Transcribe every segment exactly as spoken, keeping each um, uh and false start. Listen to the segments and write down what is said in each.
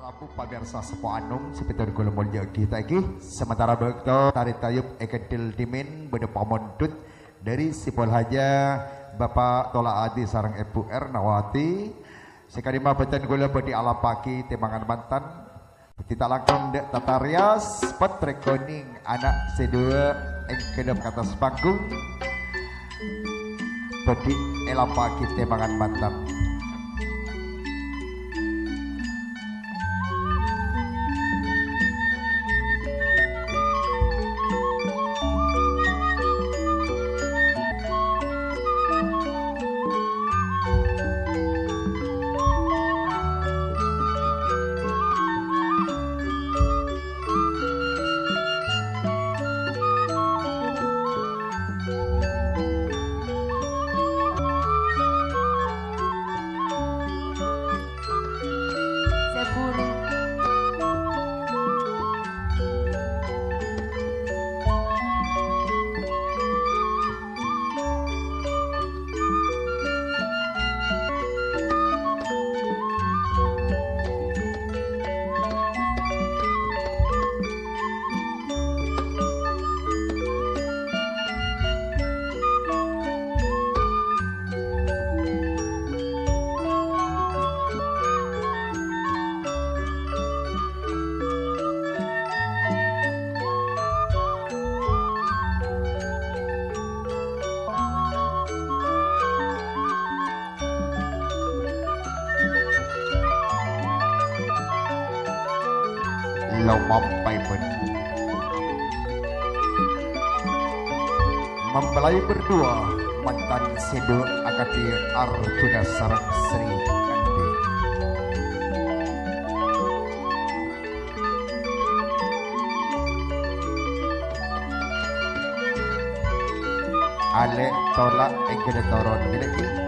Abu pamirsa Sepo Anom, sè bhâdhân kaulâ molja'aghi ta' èngghi. Sementara bâkto tarètan èkendhel dhimèn bâdâ pamondhut dhâri Sipol Haja, Bapa' Tola Adi sareng Èbhu Ernawati. Sè ka'dimma bhâdhân kaulâ bhâdhi alampa'aghi tèmangan mantan. Dhâddhi ta' langkong dâ' tata rias, Pottrè Konèng, ana' sè duwâ' èngghâlâp ka attas panggung. Bhâdhi èlampa'aghi tèmangan mantan. Lo mampèpon. Mempelai berdua, mantan sè duwâ' akadhi Arjuna sareng Sri Kandi. Alè' Tola' èngghâl toron nèka.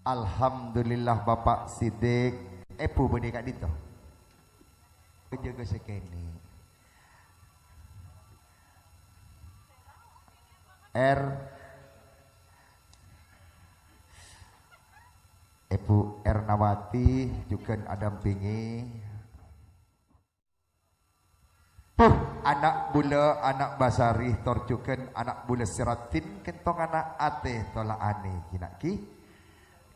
Alhamdulillah, Bapa' Sidik. Èbhu bâdhi ka'dinto. Jâgâ sè kènè'. Er. Èbhu Ernawati jhughân adampèngè. Puh, ana' bulâ, ana' Basari, tor jhughân ana' bulâ Siraddin, kèntonganna atè tola'anè, ghi, na', ghi.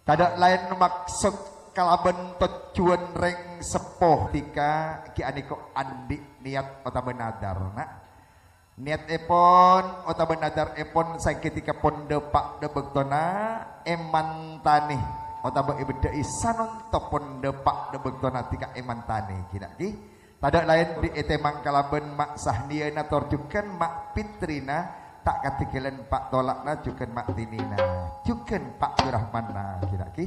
Tadâ' laèn maksod kalabân tojjhuwân rèng seppo dhika, ghi anèko andi' niyat otabâ nadhâr, na'. Niyatèpon otabâ nadhârèpon saèngghâ dhika pon dâpa' dâ' bâktona èmantanè otabâ èbâddhâ'i sanonto pon dâpa' dâ' bâktona dhika èmantanè, ghi, na', ghi. Tadâ' laèn bi' ètèmang kalabân Ma' Sahniyana tor jhughân Ma' Pitrina, ta' kadhighâlân Pa' Tola'na jhughân Ma' Tinina, jhughân Pa' Durrahmanna, ghi, na', ghi.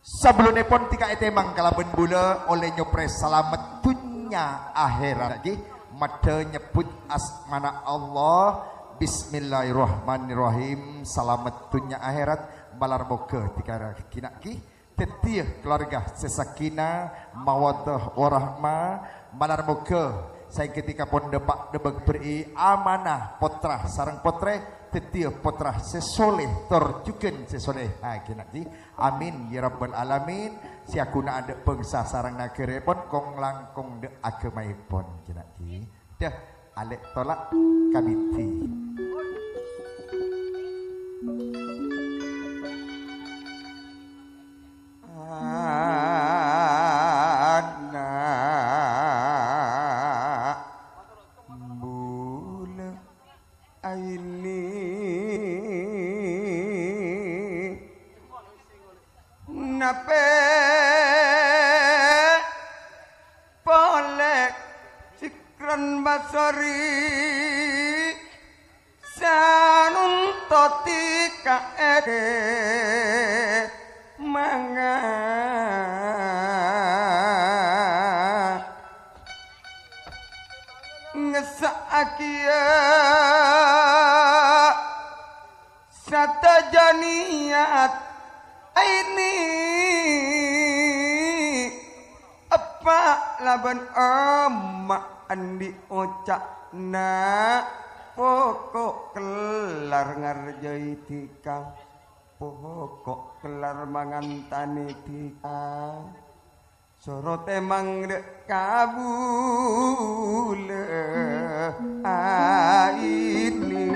Sabellunèpon dhika ètèmang kalabân bulâ ollè nyoprè salamet dhunnya ahèrat, ghi. Maddhâ nyebbhut asmana Allah, Bismillahirrahmanirrahim, salamet dhunnya ahèrat, malar moghâ dhika, ghi, na', ghi. Dhâddhiyâ kalowarga sè sakinah, mawaddah, warahmah, malar moghâ saèngghâ dhika pon dâpa' dâ' bâk bherri'i amanah pottra sareng pottrè, dhâddhiyâ pottra sè soleh tor jhughân sè soleha, ghi, na', ghi. Amin, ya rabbal alamin. Sè aghuna adâ' bhângsa sareng naghârâèpon, kong-langkong dâ' aghâmaèpon, ghi, na', ghi. Dâ', alè' tola' kabidhi. Ana' bulâ aènè napè polè sè Ran Basori sanonto' tika ere manga. Ngessa'agiya sadhâjâ niyat aini. Eppa' labân emma' andi' oca'na, poko' kellar ngarjâi dhika, poko' kellar mangantane dhika. Soro temang dâ' kabulâ aini.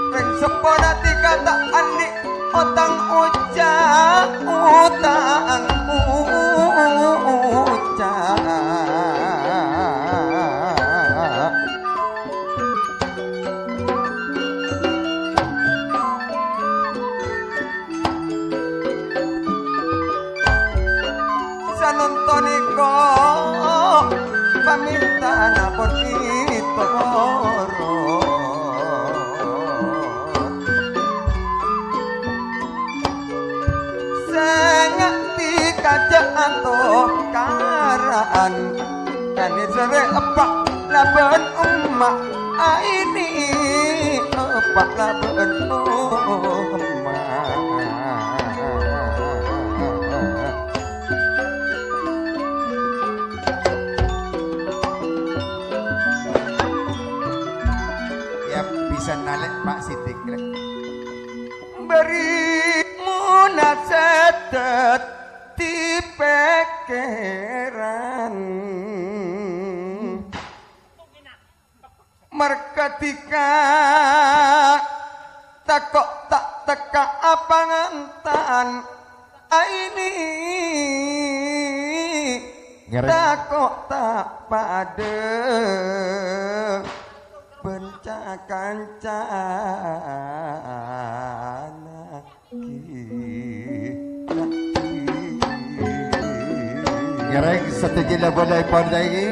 Rèng seppona dhika ta' andi' otang oca', otang oca'. Sanonto' nèko pamèntana pon ètorot. Sènga' dhika jhâ' anto' kara'an. Kanèserrè eppa' labân emma' aini, eppa' labân emma'. Yâ, bisa nalè', Pa' Sidik, lè'. Bâri' mona sè dhâddhi pèkkèran. Marghâ dhika tako' ta' tekka apangantan aini. Ngèrèng. Tako' ta' padâ bân ca-kancana. Ngèrèng sadhâjâ la-, bâlâèpon saènggi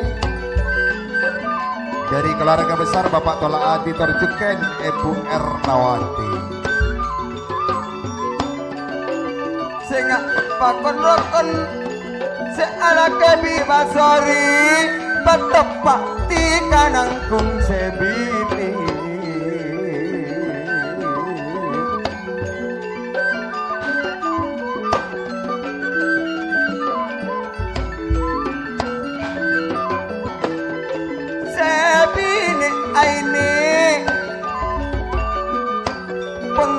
dâri keluarga besar Bapak Tola Adi tor jhughân Èbhu Ernawati. Sènga' pakon-rokon sè alakè bi' Basori, pateppa' dhika nangghung sè binè. Sè binè' aènè pon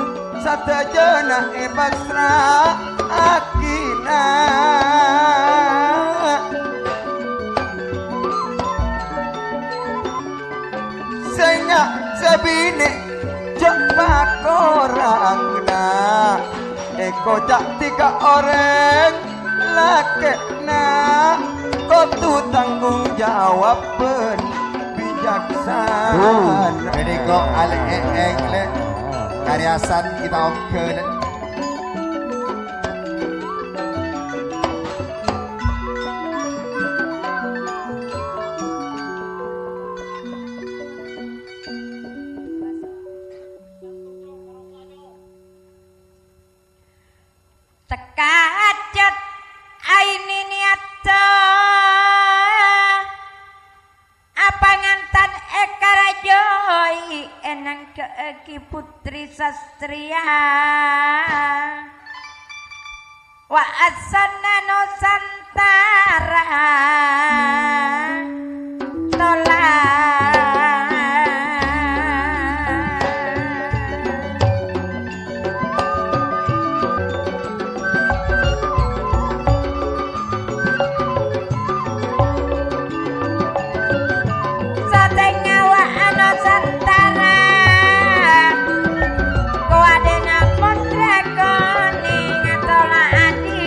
sadhâjâna èpasra'aghina. Sènga' sè binè' jhâ' pakorangna, èkoca' dhika orèng lakè'na, kodhu tanggung jawab bân bijaksana. Ghânèka alè' èèng, lè'. Karè assan kita ongghâ, lè'. Tekka ajât aènè niyatta apangantan èkarajâi ènangghâ'aghi putri sastrèya. Wa assanna Nusantara tola. Satèngnga wa Nusantara, kowadhâna Pottra Konèng Tola Adi.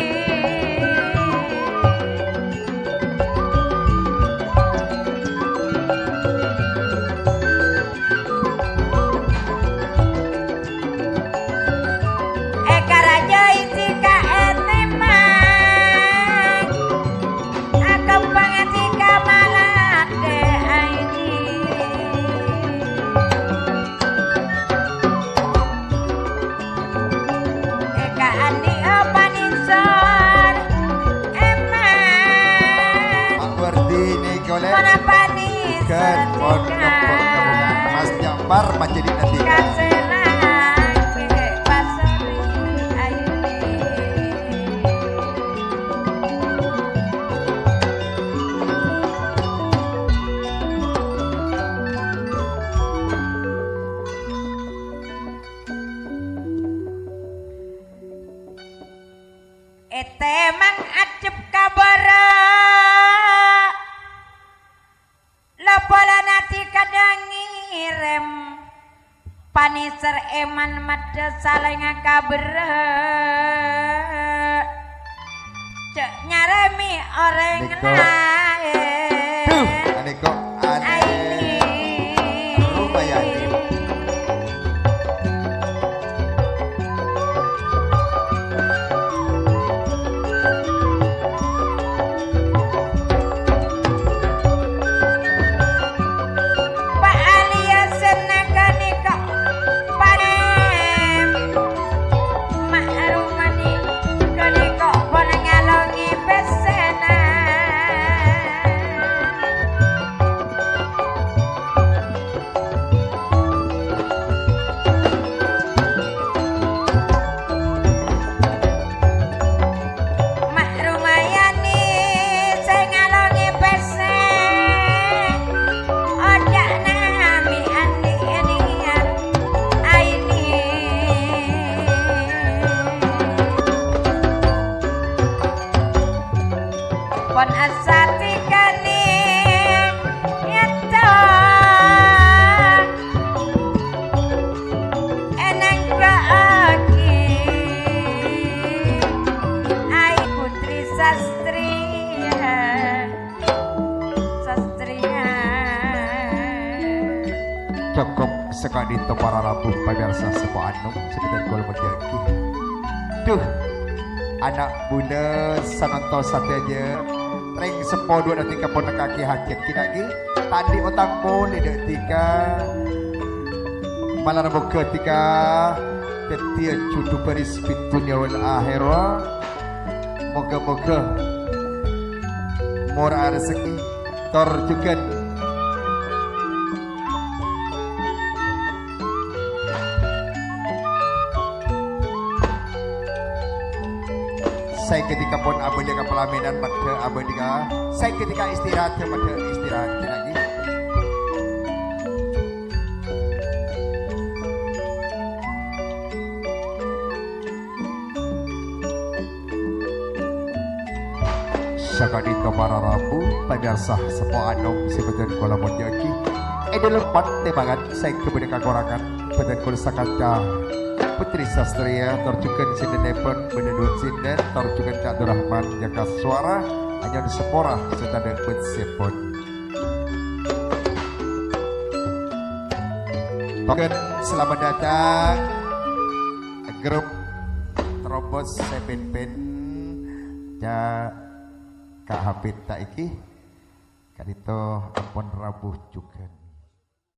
Jadi nanti. Kasè langkè pasori aènè. Ètèmang ajjhep ka bârâ'. La polana dhika dhâ' ngèrèm. Panèser èman maddhâ salèngnga ka bârâ'. Jhâ' nyarèmè orèng Nèko. laèn. Duh, anèko anè. Aini. Rumayani. Pa' aliyâ sè nakanèka panèm. Ma'rumani ghânèka pon ngalongè pèssèna. Ma' rumayani sè ngalongè pèssè, ojhâ'na mè' andi'-andi'an aènè. Pon asatikane nyata enangka'agi ai putri sastriya, sastriya. Cokop saka'dinto para rabu pamirsa sepo anom, sebentar kula modhi'agi. Duh, ana' bulâ sanontos sadhâjâ, rèng seppo duwâ'na dhika pon nèka'aghi hajat kita ghi. Ta' andi' otang polè dâ' dhika. Malar moghâ dhika dhâddhiyâ judhu bâris fid dunya wal akhirah. Moghâ-moghâ mora'a rezeki tor jhughân Saèngghâ dhika pon abâli ka palaminan, maddhâ abâli ka, saèngghâ dhika istirahat, maddhâ istirahat, ghi. Saka'dinto para rabu, pamirsa sepo anom sè bhâdhân kaulâ modhi'aghi. È dhâlem pantemangan saèngghâ bâdâ kakorangan, bhâdhân kaulâ sakanca Putri Sastriya, tor jhughân sèndhânnèpon bâdâ duwâ' sèndhân, tor jhughân Cak Abdurrahman Jakaswara, anyon sapora sè tadâ' bâtsèpon. Oke, selamat datang grup Terobos Seven Band. Cak Kak Hafid ta' èngghi. Ka'dinto ampon rabu jhughân.